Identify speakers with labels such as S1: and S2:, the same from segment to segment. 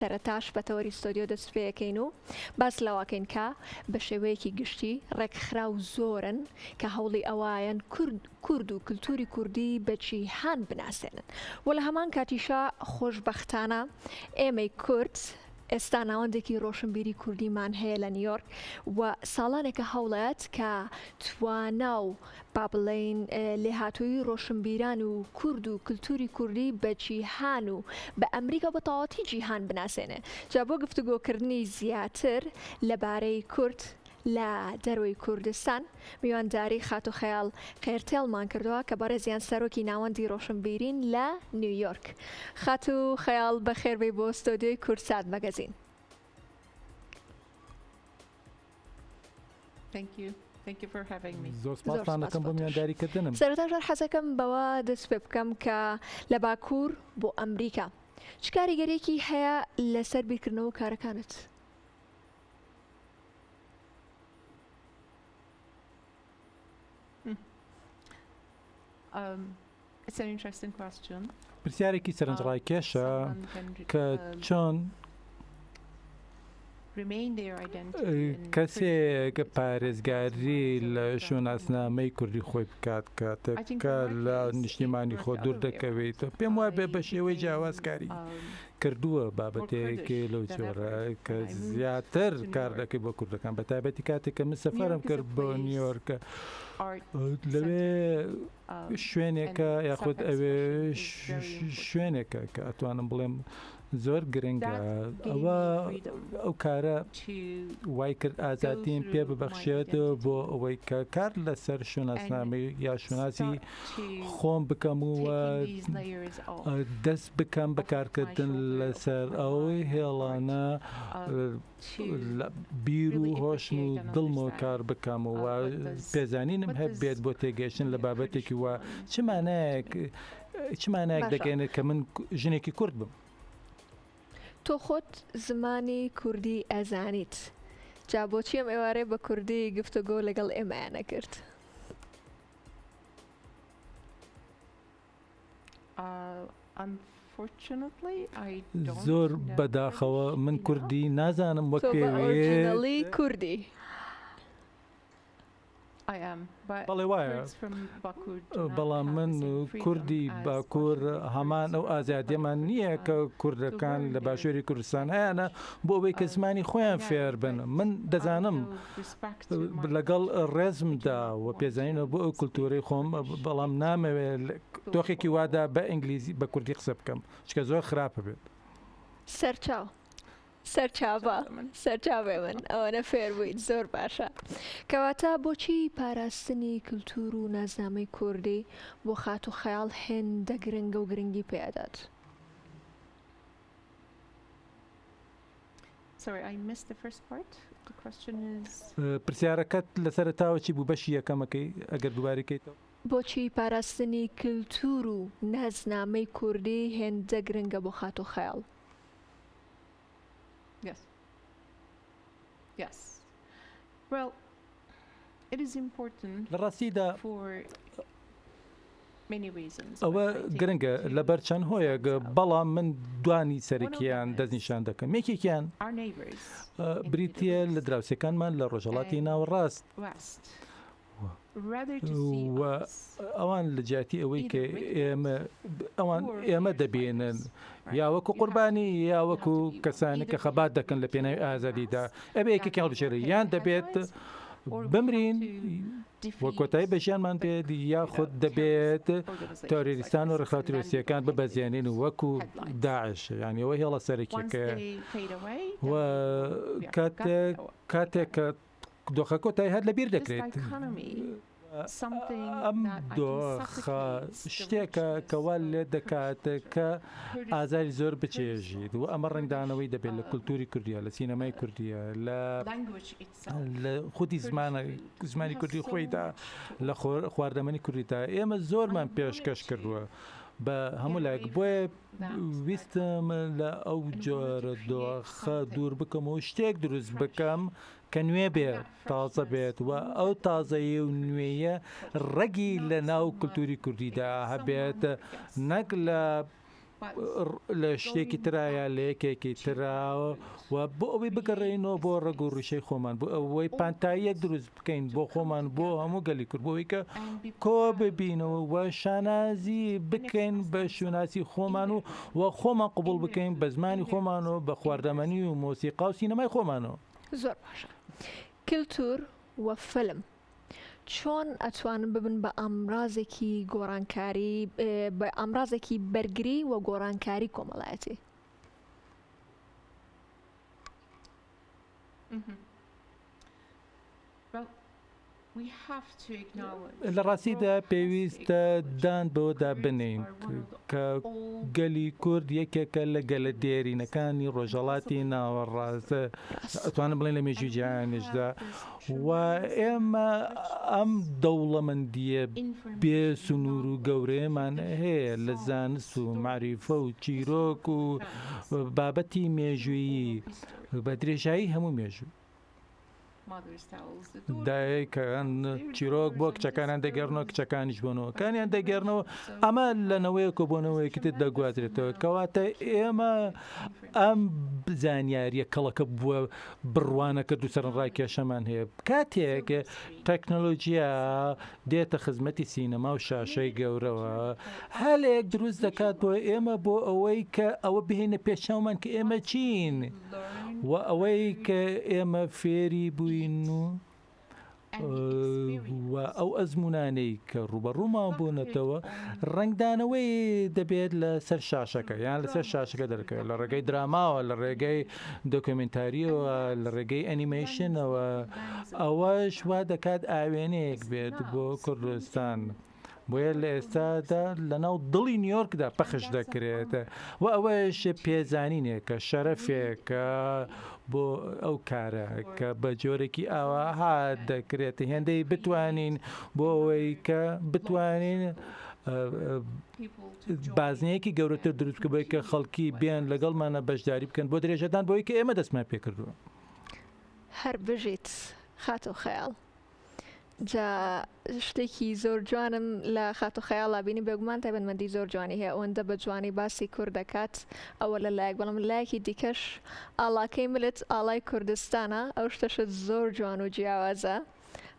S1: سەرەتاش بە تەوەری ستۆدیۆ دەست پێەکەین و باس لەوەکەین کە بە شێوەیەکی گشتی ڕێکخراو زۆرن کە هەوڵی ئەوایەن کورد کورد و کلتوری کوردی بە جیهان بناسێنن و لە هەمان کاتیشا خۆشبەختانە ئێمەی کورد ئێستا ناوەندێکی ڕۆشنبیری کوردیمان هەیە لە نیویۆرک و ساڵانێکە هەوڵەیەت کە توانا و با بڵێین لێهاتوویی ڕۆشنبیران و کورد و کلتوری کوردی بە جیهان و بە ئەمریکا و بە تەواوەتی جیهان بناسێنێ. جا بۆ گفتوگۆکردنی زیاتر لە بارەی کورد لە دەرەوەی کوردستان میوانداری خاتوو خەیاڵ قێرتێڵمان کردووە کە بەڕێزیان سەرۆکی ناوەندی ڕۆشنبیرین لە نیویۆرک. خاتوو خەیاڵ بەخێربێی بۆ ستۆدیۆی کوردسات مەگەزین.
S2: زۆر سپاستان دەکەم بۆ میوانداریکردنم.
S1: سەرەتاش هەر حەزەکەم بەوە دەست پێ بکەم کە لە باکوور بۆ ئەمریکا چ کاریگەریەکی هەیە لەسەر بیرکردنەوە و کارەکانت؟
S2: پرسیارێکی سەرنجڕاکێشە کە چۆن کەسێک پارێزگاری لە شوناسنامەی کوردی خۆی بکات کاتێک کە لە نیشتیمانی خۆ دوور دەکەوێت پێم وایە بێ بە شێوەی جیاوازکاری کردووە بابەتێکی لەو جۆرە کە زیاتر کار دەکەی بۆ کوردەکان بە تایبەتی کاتێک کە من سەفەرم کرد بۆ نیویۆرکە لەوێ شوێنێکە یاخود ئەوێ شوێنێکە کە ئەتوانم بڵێم زۆر گرنگە ئەوە ئەو کارە وای کرد ئازادیم پێ ببەخشێت بۆ ئەوەی کە کار لەسەر شوناسنامەی یا شوناسی خۆم بکەم و دەست بکەم بە کارکردن لەسەر ئەوەی هێڵانە بیر و هۆشم و دڵمەوە کار بکەم و پێزانینم هەبێت بۆ تێگەیشتن لە بابەتێکی وا چ مانایەک چ مانایەک دەگەێنێت کە من ژنێکی کورد بم.
S1: تۆ خۆت زمانی کوردی ئەزانیت جا بۆچی ئەم ئێوارەیە بە کوردی گفتوگۆ لەگەڵ ئێمەیا نەکرد؟
S2: زۆر بەداخەوە من کوردی نازانم وەک
S1: تۆ بە
S2: پێویست.
S1: ئۆرجینەڵی کوردی.
S2: بەڵێ وایە، بەڵام من کوردی باکوور هەمان ئەو ئازادیەمان نییە کە کوردەکان لە باشووری کوردستان هەیانە بۆ ئەوەی کە زمانی خۆیان فێر بن. من دەزانم لەگەڵ ڕێزمدا و پێزانینەوە بۆ ئەو کولتوورەی خۆم، بەڵام نامەوێت دۆخێکی وادا بە ئینگلیزی بە کوردی قسە بکەم، چونکە زۆر خراپە بێت.
S1: سەرچاو سەرچاوە سەرچاوێ من ئەوەنە فێر بوویت زۆر باشە کەواتە بۆچی پاراستنی کلتور و نازنامەی کوردی بۆ خاتوو خەیاڵ هێندە گرنگە و گرنگی پێ ئەدات؟
S2: پرسیارەکەت لە سەرەتاوە چی بوو بەشی یەکەمەکەی ئەگەر دووبارەی کەیتەوە؟
S1: بۆچی پاراستنی کلتور و نازنامەی کوردی هێندە گرنگە بۆ خاتوو خەیاڵ؟
S2: لە ڕاستیدا ئەوە گرنگە لەبەر چەند هۆیەک، بەڵام من دوانی سەرەکییان دەستنیشان دەکەم. یەکێکیان بریتییە لە دراوسێکانمان لە ڕۆژهەڵاتی ناوەڕاست. و ئەوان لە جیاتی ئەوەی کە ئێمە ئەوان ئێمە دەبینن یا وەکو قوربانی یا وەکو کەسانی کە خەبات دەکەن لە پێناوی ئازادیدا ئەبێ یەکێکیان هەڵبژێرێ یان دەبێت بمرین و کۆتایی بە ژیانمان بێت یاخود دەبێت تۆریستان و ڕێکخراوە تیرۆریستییەکان ببەزێنین وەکو داعش یانی ئەوە هێڵە سەرەکیەکەیە و کاتێک کاتێک کە دۆخە کۆتایی هات لەبیر دەکرێت. ئەم دۆخە شتێکە کە وا لێ دەکات کە ئازاری زۆر بچێژیت و ئەمە ڕەنگدانەوەی دەبێت لە کولتوری کوردیە لە سینەمای کوردیە لە لە خودی زمانە زمانی کوردی خۆیدا لە خواردەمەنی کوردیدا ئێمە زۆرمان پێشکەش کردووە بە هەموو لایەک بۆیە ویستم لە ئەو جۆرە دۆخە دوور بکەم و شتێک دروست بکەم کە نوێ بێت تازە بێت و ئەو تازەیی و نوێیە ڕەگی لە ناو کولتوری کوردیدا هەبێت نەک لە. لە شتێکی ترایە لە یەکێکی تراوە و بۆ ئەوەی بگەڕێینەوە بۆ ڕەگ و ڕیشەی خۆمان بۆ ئەوەی پانتاییەک دروست بکەین بۆ خۆمان بۆ هەموو گەلی کورد بۆ ئەوەی کە کۆ ببینەوە و شانازی بکەین بە شوناسی خۆمان و و خۆمان قبوڵ بکەین بە زمانی خۆمان و بە خواردەمەنی و مۆسیقا و سینەمای خۆمانەوە.
S1: زۆر باشە کلتور و فلم چۆن ئەتوانن ببن بە ئامرازێکی گۆڕانکاری بە ئامرازێکی بەرگری و گۆڕانکاری کۆمەڵایەتی؟
S2: لە ڕاستیدا پێویستە دان بەوەدا بنێین کە گەلی کورد یەکێکە لە گەلە دێرینەکانی ڕۆژهەڵاتی ناوەڕاست، ئەتوانم بڵێن لە مێژووی جیهانیشدا و ئێمە ئەم دەوڵەمەندییە بێ سنوور و گەورەیەمان هەیە لە زانست و مەعریفە و چیرۆک و بابەتی مێژوویی بە درێژایی هەموو مێژوو. دایکان چیرۆک بۆ کچەکانیان دەگێڕنەوە کچەکانیش بۆ نەوەکانیان دەگێڕنەوە ئەمە لە نەوەیەک و بۆ نەوەیەکی تر دەگوازرێتەوە کەواتە ئێمە ئەم زانیاریە کەڵەکە بووە بڕوانەکرد و سەرنجڕاکێشەمان هەیە کاتێک تەکنەلۆجیا دێتە خزمەتی سینەما و شاشەی گەورەوە هەلێک دروست دەکات بۆ ئێمە بۆ ئەوەی کە ئەوە بهێنە پێشچاومان کە ئێمە چین و ئەوەی کە ئێمە فێری بووین و و ئەو ئەزمونانەی کە ڕوبەڕوومان بوونەتەوە ڕەنگدانەوەی دەبێت لە سەر شاشەکە یان لەسەر شاشەکە دەرکەوێت لە ڕێگەی دراماوە لە ڕێگەی دۆکۆمێنتاریەوە لە ڕێگەی ئەنیمەیشنەوە ئەوەش وا دەکات ئاوێنەیەک بێت بۆ کوردستان. بۆیە لە ئێستادا لەناو دڵی نیویۆرکدا پەخش دەکرێت و ئەوەش پێزانینێکە شەرەفێکە بۆ ئەو کارە کە بە جۆرێکی ئاواها دەکرێت هێندەی بتوانین بۆ ئەوەی کە بتوانین بازنەیەکی گەورەتر دروست بکە بۆی کە خەڵکی بێن لەگەڵمانە بەشداری بکەن بۆ درێژەدان بۆی کە ئێمە دەستمان پێکردووە.
S1: هەر بژیت خاتوو خەیاڵ. جا شتێکی زۆر جوانم لە خاتوو خەیاڵا بینی بێگومان تایبەتمەندی زۆر جوانی هەیە ئەوەندە بە جوانی باسی کورد دەکات ئەوە لە لایەک بەڵام لە لایەکی دیکەش ئاڵاکەی ملت ئاڵای کوردستانە ئەو شتەشت زۆر جوان و جیاوازە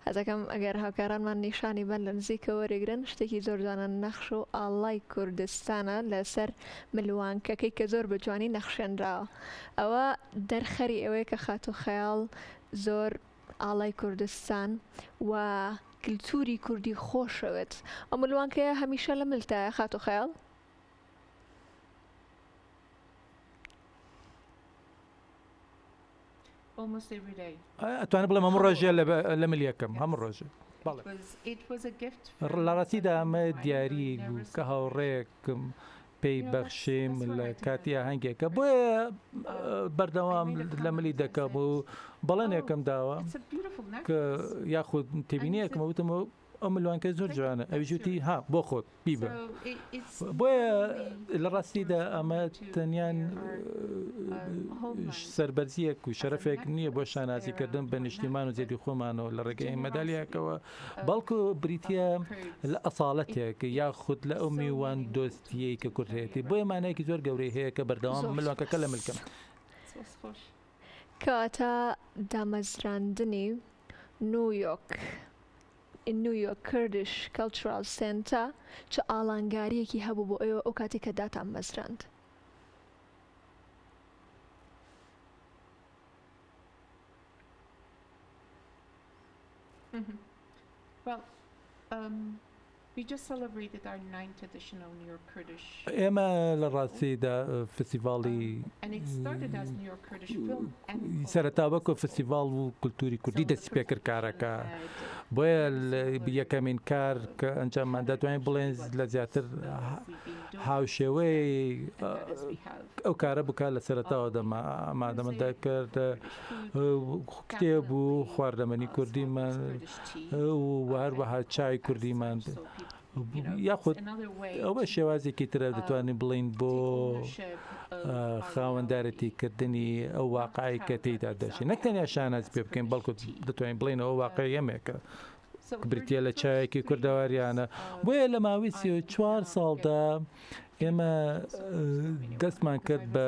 S1: حەزەکەم ئەگەر هاوکارانمان نیشانی بەن لە نزیکەوە وەریگرن شتێکی زۆر جوانە نەخش و ئاڵای کوردستانە لەسەر ملوانکەکەی کە زۆر بە جوانی نەخشێنراوە ئەوە دەرخەری ئەوەیە کە خاتوو خەیاڵ زۆر ئاڵای کوردستان و کلتوری کوردی خۆشەوێت ئەو ملوانکەیە هەمیشە لە ملتایە خاتوو خەیاڵ؟
S2: ئەتوانم بڵێم هەموو ڕۆژێ لە مل یەکەم هەموو ڕۆژێ بەڵێ لە ڕاستیدا ئەمە دیاری بوو کە هاوڕێکم پێی بەخشیم لە کاتی ئاهەنگێکە بۆیە بەردەوام لە ملی دەکەم و بەڵێنێکم داوە کە یاخود تێبینیەکمە وتم ئەو ملوانکە زۆر جوانە ئەویش وتی ها بۆ خۆت بیبە بۆیە لە ڕاستیدا ئەمە تەنیا سەربەرزیەک و شەرەفێک نییە بۆ شانازیکردن بە نیشتیمان و زێدی خۆمانەوە لە ڕێگەی مەدالیاکەوە بەڵکو بریتە لە ئەساڵەتێک یاخود لە ئەو میوان دۆستیەی کە کورد هەیەتی بۆیە مانایەکی زۆر گەورەی هەیە کە بەردەوام ملوانکەکە لە ملکەم.
S1: کەواتە دامەزراندنی نیویۆرک New York Kurdish Cultural Center چ ئاڵانگارییەکی هەبوو بۆ ئێوە ئەو کاتەی کە داتانمەزراند؟
S2: ئێمە لە ڕاستیدا فستیڤاڵی سەرەتا وەکو فستیڤاڵ و کولتوری کوردی دەستی پێکرد کارەکە بۆیە یەکەمین کار کە ئەنجاممان دەتوانین بڵێن لە زیاتر هاوشێوەی ئەو کارە بکە لە سەرەتاوە دەما ئامادەمە دەکرد کتێب و خواردەمەنی کوردیمان و هەروەها چای کوردیمان یاخود ئەوە شێوازێکی ترە دەتوانین بڵین بۆ خاوەندارەتی کردنی ئەو واقعی کە تێیدا دەژین نەک تەنیا شانازی پێ بکەین بەڵکو دەتوانین بڵێین ئەوە واقعی ئێمەیە بریتە لە چایەکی کوردەواریانە بۆیە لە ماوەی 34 ساڵدا. ئێمە دەستمان کرد بە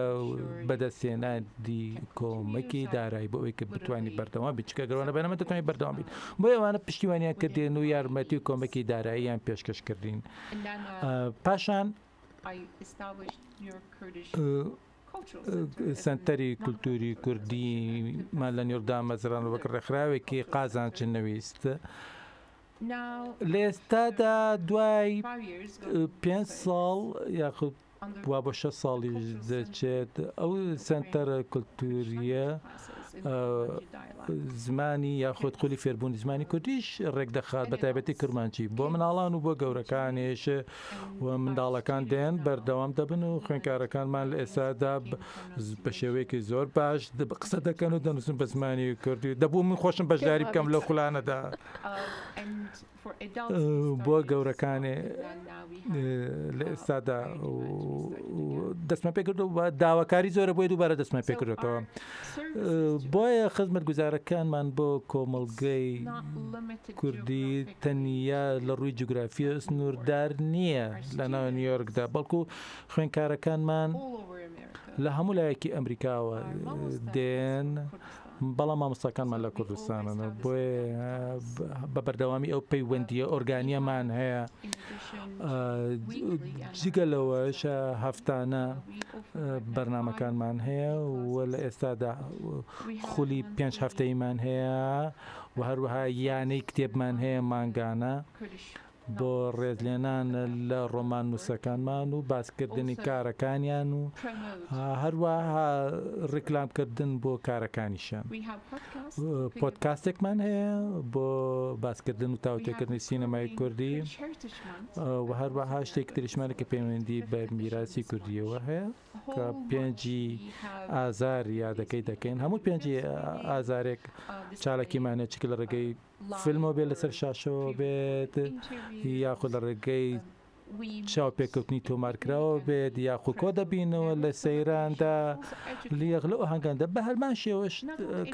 S2: بەدەستهێنانی کۆمەکی دارایی بۆ ئەوەی کە بتوانین بەردەوام بین، چونکە گەر وانە بەنامە دەتوانین بەردەوام بین. بۆیە ئەوانە پشتیوانیان کردین و یارمەتی و کۆمەکی داراییان پێشکەش کردین. پاشان سەنتەری کولتووری کوردیمان لە نیویۆرک دامەزراند وەک ڕێکخراوێکی قازانج نەویست. لە ئێستادا دوای پێنج ساڵ یاخود وا بۆ شەش ساڵیش دەچێت ئەو سەنتەرە کولتووریە زمانی یاخود خولی فێربوونی زمانی کوردیش ڕێکدەخات بە تایبەتی کرمانجی بۆ مناڵان و بۆ گەورەکانیش و منداڵەکان دێن بەردەوام دەبن و خوێنکارەکانمان لە ئێستادا بە شێوەیەکی زۆر باش قسە دەکەن و دەنووسن بە زمانی کوردی دەبوو من خۆشم بەشداری بکەم لەو خولانەدا. بۆ گەورەکانێ لە ئێستادا دەستمان پێکردو بە داواکاری زۆرە بۆی دووبارە دەستمان پێکردێتەوە بۆیە خزمەت گوزارەکانمان بۆ کۆمەڵگەی کوردی تەنیا لە ڕووی جوگرافیە سنووردار نییە لە ناو نیویۆرکدا بەڵکو خوێنکارەکانمان لە هەموو لایەکی ئەمریکاوە دێن بەڵام مامۆستاکانمان لە کوردستانن بۆیە بە بەردەوامی ئەو پەیوەندیە ئۆرگانیەمان هەیە جگە لەوەش هەفتانە بەرنمەکانمان هەیە و لە ئێستادا خولی پێنج هەفتەیمان هەیە و هەروەها یانەی کتێبمان هەیە مانگانە بۆ ڕێزلێنان لە ڕۆماننووسەکانمان و باسکردنی کارەکانیان و هەروەها ڕیکلامکردن بۆ کارەکانیشیان. پۆدکاستێکمان هەیە بۆ باسکردن و تاوتوێکردنی سینەمای کوردی و هەروەها شتێک تریشمان کە پەیوەندی بە میراسی کوردیەوە هەیە کە پێنجی ئازار یادەکەی دەکەین هەموو پێنجی ئازارێک چالاکیمانە چ لە ڕێگەی فیلمەوە بێت لەسەر شاشەوە بێت یاخود لە ڕێگەی چاوپێکەوتنی تۆمارکراوە بێت یاخود کۆ دەبینەوە لە سەیراندا لیەغ لەو ئاهەنگاندا بە هەرمان شێوەش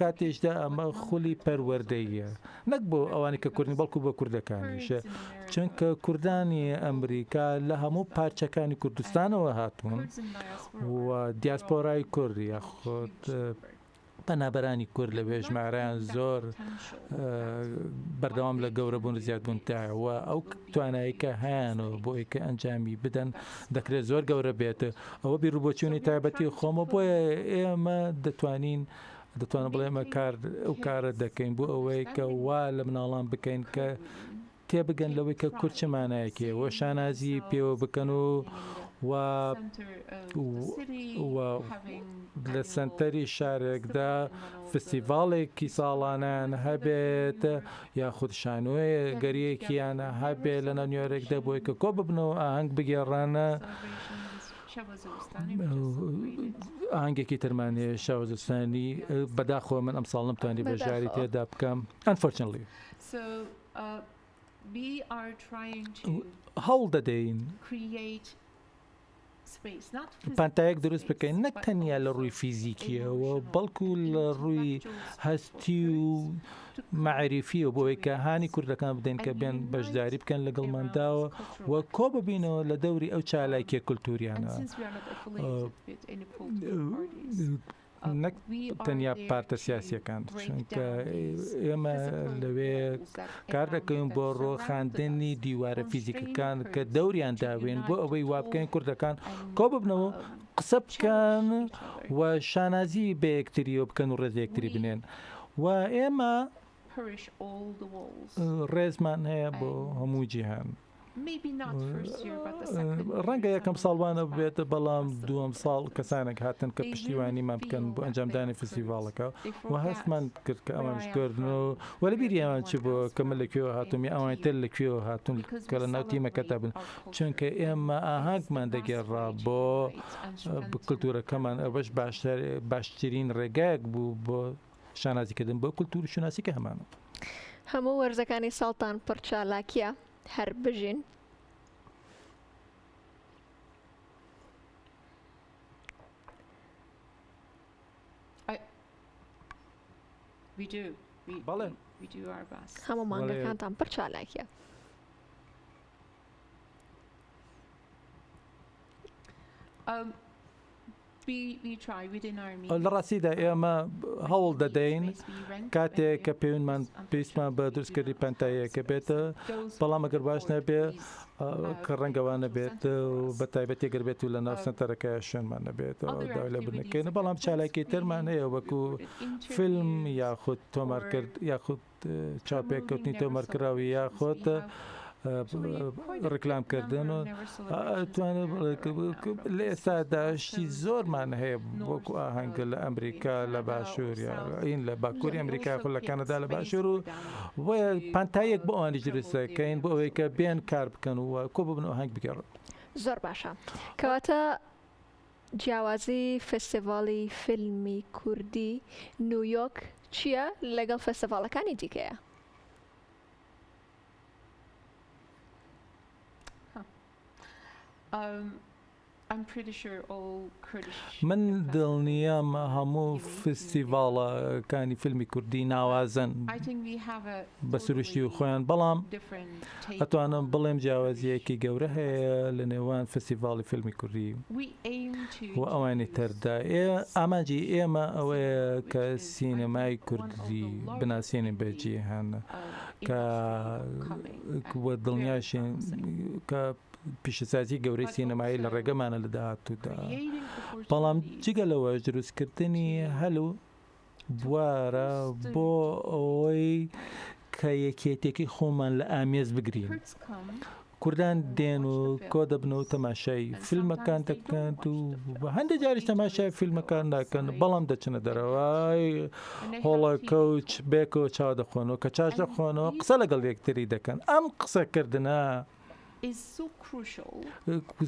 S2: کاتێشدا ئەمە خولی پەروەردەیە نەک بۆ ئەوانی کە کوردن بەڵکو بۆ کوردەکانیشە چونکە کوردانی ئەمریکا لە هەموو پارچەکانی کوردستانەوە هاتوون و دیاسپۆرای کورد یاخود پەنابەرانی کورد لەوێ ژمارەیان زۆر بەردەوام لە گەورە بوون زیاد بوون تایە و ئەو توانایی کە هەیان و بۆ کە ئەنجامی بدەن دەکرێت زۆر گەورە بێت ئەوە بیرروبۆچوونی تایبەتی خۆمە بۆیە ئێمە دەتوانین دەتوانم بڵێ ئێمە کار ئەو کارە دەکەین بۆ ئەوەی کە وا لە مناڵان بکەین کە تێبگەن لەوەی کە کورد چ مانایەکی هەیە و شانازی پێوە بکەن و و و لە سەنتەری شارێکدا فستیڤاڵێکی ساڵانیان هەبێت یاخود شانۆیە گەریەکیان هەبێت لە ناو نیویۆرکدا بۆی کە کۆ ببنەوە ئاهەنگ بگێڕن. ئاهەنگێکی ترمان هەیە شاوەزستانی بەداخەوە من ئەمساڵ نەمتوانی بەشداری تێدا بکەم unfortunately. هەوڵ دەدەین پانتایەک دروست بکەین نەک تەنیا لە ڕووی فیزیکیەوە بەڵکو لە ڕووی هەستی و مەعریفیەوە بۆ ئەوەی کە هانی کوردەکان بدەین کە بێن بەشداری بکەن لەگەڵمانداوە و کۆ ببینەوە لە دەوری ئەو چالاکیە کولتوریانە. نەک تەنیا پارتە سیاسیەکان چونکە ئێمە لەوێ کار دەکەین بۆ ڕۆخاندنی دیوارە فیزیکەکان کە دەوریان داوێن بۆ ئەوەی وا بکەین کوردەکان کۆ ببنەوە قسە بکەن و شانازی بە یەکتریەوە بکەن و ڕێز یەکتری بنێن و ئێمە ڕێزمان هەیە بۆ هەموو جیهان. ڕەنگە یەکەم ساڵ وا نەبێت، بەڵام دووەم ساڵ کەسانێک هاتن کە پشتیوانیمان بکەن بۆ ئەنجامدانی فستیڤاڵەکە و هەستمان کرد کە ئەوانیش کوردن و لە بیری ئەوان چ بووە کە من لە کوێوە هاتووم یا ئەوانی تر لە کوێوە هاتوون کە لە ناو تیمەکەدا بن چونکە ئێمە ئاهەنگمان دەگێڕا بۆ کولتوورەکەمان ئەوەش باشترین ڕێگایەک بوو بۆ شانازیکردن بۆ کولتوور و شوناسی کە هەمانە.
S1: هەموو وەرزەکانی ساڵتان پڕ چالاکیە هەر بژین.
S2: بەڵێ.
S1: هەموو مانگەکانتان پڕ چالاکیە.
S2: لە ڕاستیدا ئێمە هەوڵ دەدەین کاتێک کە پێویستمان پێویستمان بە دروستکردنی پانتاییەکە بێت، بەڵام ئەگەر باش نەبێ کە ڕەنگە وا نەبێت و بە تایبەتی گەر بێت و لە ناو سەنتەرەکە شوێنمان نەبێت داوای لێبوردن دەکەین، بەڵام چالاکی ترمان هەیە وەکو فیلم یاخود تۆمارکرد یاخود چاوپێکەوتنی تۆمارکراوی یاخود ڕیکلام کردن و لە ئێستادا شتی زۆرمان هەیە وەکو ئاهەنگ لە ئەمریکا لە باشوور این لە باکووری ئەمریکا خۆ لە کەنەدا لە باشوور و بۆیە پانتاییەک بۆ ئەوانیش دروست دەکەین بۆ ئەوەی کە بێن کار بکەن و کۆ ببن و ئاهەنگ بگێڕن.
S1: زۆر باشە کەواتە جیاوازی فێستیڤاڵی فیلمی کوردی نیویۆرک چییە لەگەڵ فێستیڤاڵەکانی دیکەیە؟
S2: من دڵنیام هەموو فستیڤاڵەکانی فیلمی کوردی ناوازەن بە سروشتی و خۆیان بەڵام ئەتوانم بڵێم جیاوازیەکی گەورە هەیە لە نێوان فستیڤاڵی فیلمی کوردی و ئەوانی تردا ئامانجی ئێمە ئەوەیە کە سینەمای کوردی بناسیێنین بە جیهان کە دڵنیاشین کە پیشەسازی گەورەی سینەمایی لە ڕێگەمانە لە داهاتوودا، بەڵام جگە لەوەش دروستکردنی هەل و بوارە بۆ ئەوەی کە یەکێتیەکەی خۆمان لە ئامێز بگرین. کوردان دێن و کۆ دەبن و تەماشای فیلمەکان دەکەن و هەندێک جاریش تەماشای فیلمەکان ناکەن بەڵام دەچنە دەرەوە هۆڵەکە و بێکەوە چا دەخۆنەوە کە چاش دەخۆنەوە قسە لەگەڵ یەکتری دەکەن ئەم قسەکردنە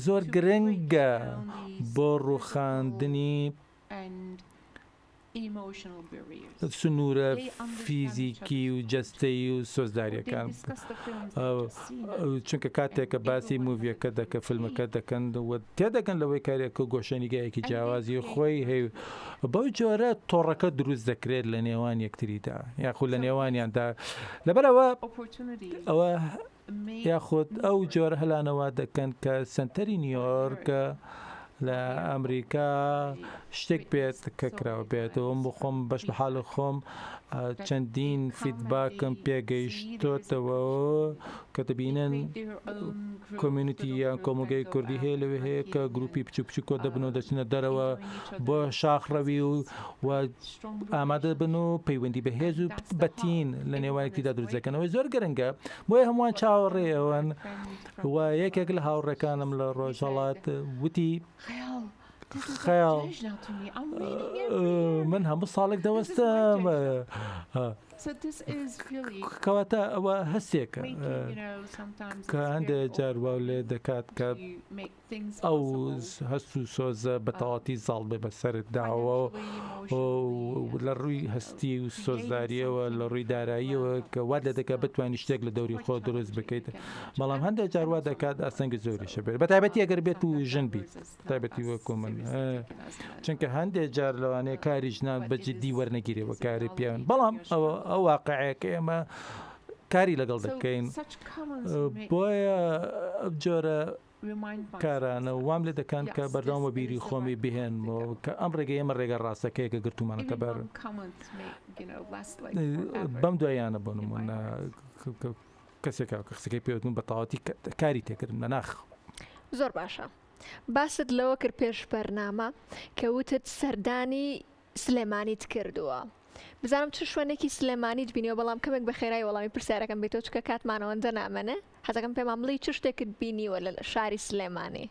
S2: زۆر گرنگە بۆ ڕووخاندنی سنوورە فیزیکی و جەستەیی و سۆزداریەکان چونکە کاتێک کە باسی موڤیەکە دەکە فیلمەکە دەکەن و تێدەگەن لەوەی کارێکە گۆشەنیگایەکی جیاوازی خۆی هەیە بەو جۆرە تۆڕەکە دروست دەکرێت لە نێوان یەکتریدا یاخود لە نێوانیاندا لەبەرەوە ئەوە یاخود ئەو جۆرە هەلانە وا دەکەن کە سەنتەری نیویۆرک لە ئەمریکا شتێک بێت کە کراوە بێتەوە بۆ خۆم بەش بە حاڵی خۆم چەندین feedback م پێگەیشتۆتەوە کە دەبینن community یان کۆمەڵگەی کوردی هەیە لەوێ هەیە کە گروپی بچوک بچوک کۆ دەبن و دەچنە دەرەوە بۆ شاخڕەوی و و ئامادە بن و پەیوەندی بەهێز و بەتین لە نێوان یەکتریدا دروست دەکەنەوەی زۆر گرنگە بۆیە هەمووان چاوەڕێەوەن و یەکێک لە هاوڕێکانم لە ڕۆژهەڵات وتی خەیاڵ من هەموو ساڵێک دەوەستم کەواتە ئەوە هەستێکە کە هەندێک جار واو لێ دەکات کە ئەو هەست و سۆزە بە تەواوەتی زاڵ بێ بەسەرتداوە و لە ڕووی هەستی و سۆزداریەوە لە ڕووی داراییەوە کە وات لێ دەکات بتوانانی شتێک لە دەوری خۆ دروست بکەیت بەڵام هەندێک جار وا دەکات ئاستەنگی زۆریشە بێت بە تایبەتی ئەگەر بێت و ژن بیت تایبەتی وەکو من چونکە هەندێک جار لەوانەیە کاری ژنان بە جدی وەرنەگیرێ بە کاری پیاوان بەڵام ئەوە ئەو واقعەیە کە ئێمە کاری لەگەڵ دەکەین بۆیە ئەو جۆرە کارانە وام لێ دەکەن کە بەردەوام وە بیری خۆمی بهێنمەوە کە ئەم ڕێگەی ئێمە ڕێگە ڕاستەکەیە کە گرتوومانەتە بەر بەم دواییانە بۆ نموونە کەسێکە کە قسەکەی پێوتم بە تەواوەتی کاری تێکردم لە ناخ.
S1: زۆر باشە باست لەوە کرد پێش بەرنامە کە وتت سەردانی سلێمانیت کردووە بزانم چ شوێنێکی سلێمانیت بینیوە بەڵام کەمێک بە خێرای وەڵامی پرسیارەکەم بیتەوە چونکە کاتمان ئەوەندە نامێنێ حەزەکەم پێمان بڵێی چ شتێکت بینیوە لە شاری سلێمانی؟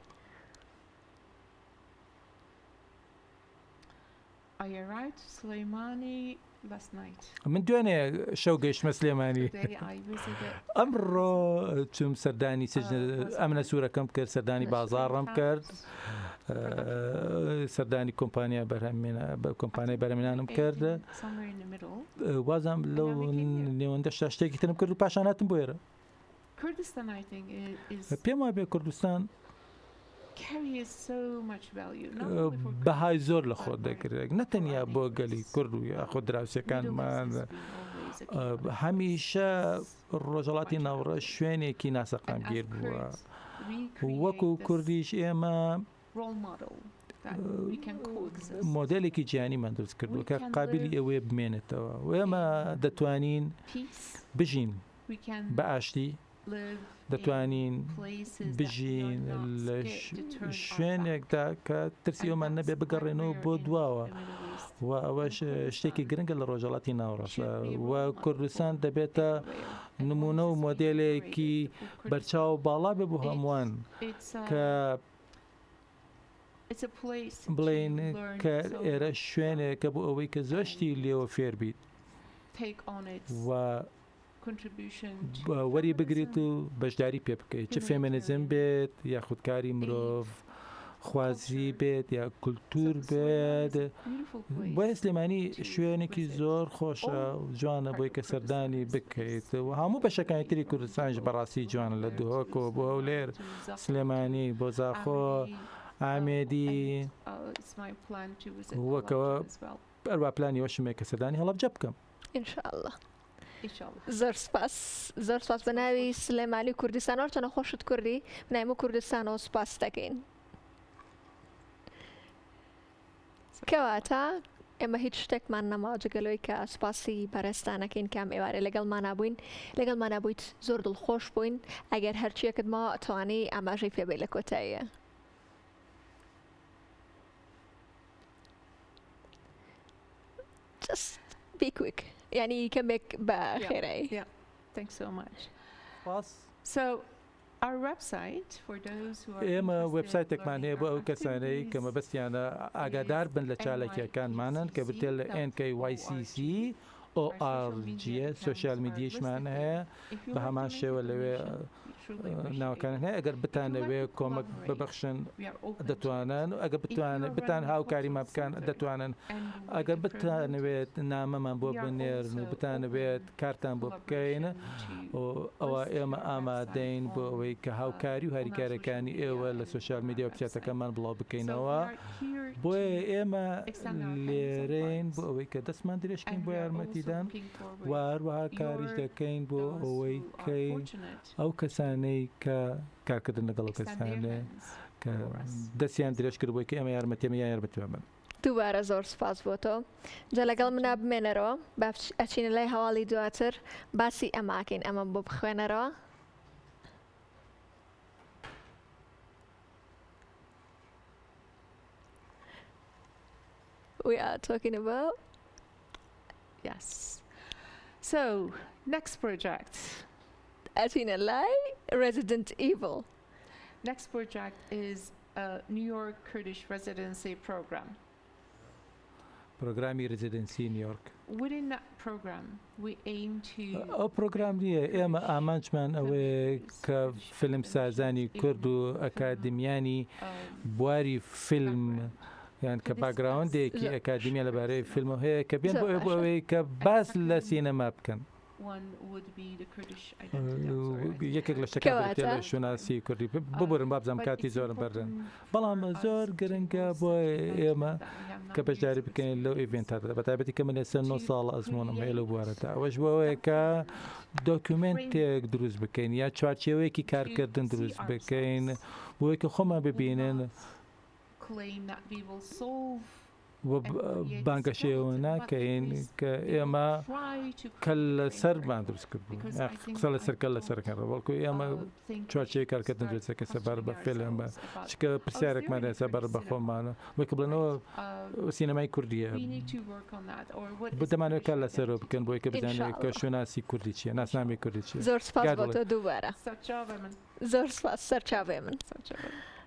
S2: من دوێنێ شەو گەیشتمە سلێمانی ئەمڕۆ چوم سەردانی ئەمنە سوورەکەم کرد سەردانی بازاڕم کرد سەردانی کۆمپانیا بەرهەمێنە بە کۆمپانیای بەرهەمێنانم کرد وازم لەو نێوەندە شتێکی ترم کرد و پاشان هاتم بۆ ئێرە پێم وابێ کوردستان بەهای زۆر لە خۆ دەگرێت نە تەنیا بۆ گەلی کورد و یاخود دراوسێکانمان هەمیشە ڕۆژهەڵاتی ناوەڕاست شوێنێکی ناسەقامگیر بووە وەکو کوردیش ئێمە. مۆدێلێکی جیهانیمان دروست کردووە کە قابلی ئەوەیە بمێنێتەوە و ئێمە دەتوانین بژین بە ئاشتی دەتوانین بژین لە شوێنێکدا کە ترسی ئەومان نەبێ بگەڕێنەوە بۆ دواوە و ئەوەش شتێکی گرنگە لە ڕۆژهەڵاتی ناوەڕاست و کوردستان دەبێتە نمونە و مۆدێلێکی بەرچاو باڵا بێ بۆ هەمووان کە بڵێین کە ئێرە شوێنێکە بۆ ئەوەی کە زۆر شتی لێوە فێر بیت و وەری بگریت و بەشداری پێ بکەیت چ فێمێنیزم بێت یاخود کاری مرۆڤ خوازی بێت یا کولتور بێت بۆیە سلێمانی شوێنێکی زۆر خۆشە و جوانە بۆی کە سەردانی بکەیت و هەموو بەشەکانی تری کوردستانش بەڕاستی جوان لە دهۆکەوە بۆ هەولێر سلێمانی بۆ زاخۆ ئامێدی وەکەوە ئەروا پلانی وەشم هەیە کە سەردانی هەڵەبجە بکەم.
S1: ان شاء اللە زۆر سپاس زۆر سپاس بە ناوی سلێمانی و کوردستان هەرچەنە خۆشت کوردی بنایم و کوردستانەوە سپاس دەکەین کەواتە ئێمە هیچ شتێکمان نەماوە جگە لەوەی کە سوپاسی بەڕێزتانەکەین کام ئێوارێ لەگەڵمانا بووین لەگەڵمانا بوویت زۆر دڵخۆش بووین ئەگەر هەرچیەکت ماوە ئەتوانی ئاماژەی پێ بەی لە کۆتاییە. Just be quick یعنی کەمێک بە خێرایی.
S3: Yeah, thanks so much.
S2: سپاس.
S3: So our website for those who are
S2: ئێمە
S3: interested in
S2: وێبسایتێکمان
S3: learning
S2: هەیە بۆ
S3: our
S2: ئەو کەسانەی کە
S3: activities
S2: مەبەستیانە
S3: is
S2: ئاگادار بن لە چالاکییەکانمانن کە بریتییە لە
S3: nyccc.org.
S2: NKYCC
S3: Our social
S2: ORG
S3: media accounts
S2: سۆشیال
S3: are
S2: میدیشمان
S3: listed there.
S2: هەیە
S3: If you
S2: بە
S3: like to
S2: هەمان
S3: make a
S2: شێوە لەوێ
S3: donation, we truly appreciate
S2: ناوەکانیان
S3: it.
S2: هەیە ئەگەر
S3: If you like
S2: بتانەوێ
S3: to
S2: کۆمەک
S3: collaborate,
S2: ببەخشن
S3: we are open to it.
S2: دەتوانن ئەگەر
S3: If you
S2: بتوانن
S3: are
S2: بتان
S3: running a
S2: هاوکاریمان
S3: cultural
S2: بکەن
S3: center
S2: دەتوانن
S3: and you want
S2: ئەگەر
S3: to promote it,
S2: بتانەوێت نامەمان بۆ
S3: we are
S2: بنێرن و
S3: also
S2: بتانەوێت
S3: open
S2: کارتان بۆ بکەین
S3: collaboration to
S2: و ئەوە
S3: list
S2: ئێمە
S3: your website
S2: ئامادەین بۆ
S3: on
S2: ئەوەی کە
S3: uh,
S2: هاوکاری و
S3: on our social
S2: هاریکارەکانی
S3: media
S2: ئێوە لە
S3: and
S2: سۆشیال
S3: our
S2: میدیا و
S3: website.
S2: وێبسایتەکەمان بڵاو
S3: So we
S2: بکەینەوە
S3: are here
S2: بۆیە
S3: to
S2: ئێمە
S3: extend our hands and
S2: لێرەین
S3: hearts
S2: بۆ ئەوەی کە دەستمان درێژکەین
S3: and
S2: بۆ
S3: we are also
S2: یارمەتیدان
S3: looking
S2: و
S3: forward
S2: هەروەها کاریش
S3: your
S2: دەکەین بۆ
S3: those
S2: ئەوەی
S3: who are
S2: کەی
S3: fortunate
S2: ئەو کەسانەی کە کارکردن لەگەڵ ئەو
S3: extend their
S2: کەسانەیە
S3: hands
S2: کە
S3: for us.
S2: دەستیان درێژ کرد بۆی کە ئێمە یارمەتیەمە یا یارمەتیمان بن.
S1: دووبارە زۆر سوپاس بۆ تۆ. جا لەگەڵ منا بمێنەرەوە با ئەچینە لای هەواڵی دواتر باسی ئەمە ئەکەین ئەمەم بۆ بخوێنەرەوە. We are talking about
S3: Yes. So, next project.
S1: ئەچینە لای Resident Evil.
S3: Next project is a New York Kurdish residency program.
S2: پرۆگرامی residency نیویۆرک.
S3: Within that program, we aim to
S2: ئەو پرۆگرام نییە، ئێمە
S3: encourage
S2: ئامانجمان ئەوەیە
S3: filmmakers,
S2: کە
S3: Kurdish
S2: فیلمسازانی
S3: academicians,
S2: کورد و
S3: even film
S2: ئەکادیمیانی
S3: um,
S2: بواری فیلم
S3: background
S2: یان
S3: to
S2: کە
S3: discuss
S2: background ێکی
S1: زۆر
S2: ئەکادیمیان لەبارەی
S3: Kurdish
S2: فیلمەوە هەیە کە بێن
S1: زۆر
S2: بۆ ئەوێ بۆ
S1: باشە.
S2: ئەوەی کە
S3: And the
S2: باس لە
S3: second
S2: سینەما بکەن.
S3: one would be the Kurdish identity. I'm sorry, I think
S2: یەکێک
S3: I
S2: لە شتەکان بریتییە
S1: کەواتە
S2: لە شوناسی کوردی
S3: Um,
S2: ببورن بابزانم
S3: but
S2: کاتی
S3: it's
S2: زۆرم بەردەن
S3: important
S2: بەڵام
S3: for us
S2: زۆر
S3: to
S2: گرنگە
S3: host
S2: بۆ
S3: such event
S2: ئێمە
S3: that we have
S2: کە
S3: 9 years
S2: بەشداری
S3: of
S2: بکەین لەو
S3: experience
S2: event ەدا بە تایبەتی کە من ئێستا 9
S3: to
S2: ساڵە ئەزموونم هەیە لەو
S3: create
S2: بوارەدا ئەوەش بۆ ئەوەیە کە
S3: document framework
S2: دۆکیومێنتێک دروست بکەین یا چوارچێوەیەکی
S3: to
S2: کارکردن
S3: see
S2: دروست بکەین
S3: ourselves.
S2: بۆی کە خۆمان
S3: We will
S2: ببینن
S3: not claim that we will solve
S2: و
S3: and create a
S2: بانگەشەیەوە
S3: skeleton, but
S2: ناکەین
S3: at least
S2: کە
S3: we will
S2: ئێمە
S3: try to
S2: کە
S3: create a
S2: لەسەرمان
S3: framework
S2: دروست کردبوو
S3: because
S2: یا
S3: I think
S2: قسە
S3: I
S2: لەسەر کە
S3: don't
S2: لەسەرەکەن بەڵکو ئێمە
S3: uh, think we
S2: چوارچێوەی
S3: should
S2: کارکردن
S3: start
S2: دروست دەکەین سەبارەت
S3: questioning
S2: بە فیلم
S3: ourselves about
S2: چونکە
S3: oh, is there
S2: پرسیارێکمان
S3: any
S2: هەیە سەبارەت
S3: Kurdish
S2: بە
S3: cinema,
S2: خۆمانە وەک بڵێنەوە
S3: right? Uh,
S2: سینەمای کوردیە
S3: we need to work on that or what is
S2: دەمانەوێت
S3: Kurdish
S2: کار لەسەرەوە
S3: identity?
S2: بکەن بۆی کە بزانێت کە
S1: ئینشاءڵڵا.
S2: شوناسی کوردی چییە ناسنامەی
S3: Inshallah.
S2: کوردی چییە
S1: زۆر سوپاس
S2: گاد
S1: بۆ
S2: بڵێ
S1: تۆ دووبارە.
S3: سەرچاوێ من
S1: زۆر سوپاس سەرچاوێ من.
S3: سەرچاوێ من.